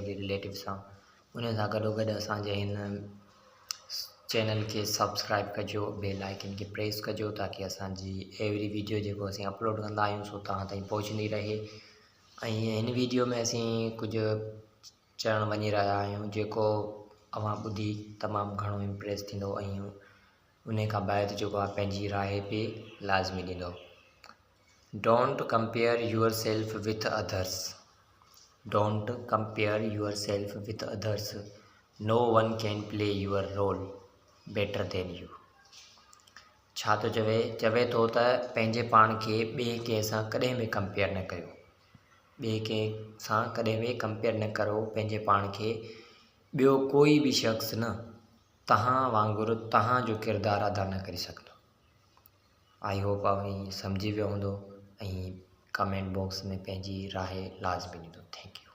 Family relative سان. ان سان گڏو گڏ اسان جي هن چينل کي سبسڪرائب ڪجو، بيل آئيڪن کي پريس ڪجو تاڪي اسان جي ايوري ويڊيو جيڪو اسين اپلوڊ ڪندا آهيون سو توهان تائين پهچندي رهي. ۽ هن ويڊيو ۾ اسين ڪجهه چوڻ وڃي رهيا آهيون جيڪو اوهان ٻڌي تمام گهڻو امپريس ٿيندو ۽ ان کان بعد جيڪو آهي پنهنجي راء به لازمي ڏيندو. Don't compare yourself with others don't compare yourself with others no one can play your role better than you. ڇا ٿو چوي؟ چوي ٿو ته پنهنجي پاڻ کي ٻئي ڪنهن سان ڪڏهن به ڪمپيئر نه ڪيو. ٻئي ڪنهن سان ڪڏهن به ڪمپيئر نه ڪرو پنهنجي پاڻ کي. ٻيو ڪوئي به شخص نه توهان وانگر توهان جو ڪردار ادا نه ڪري سگهندو. I hope اوهين سمجهي ويو هوندو ۽ ڪمينٽ باڪس ۾ پنهنجي راء لازمي ڏيندو. Thank you.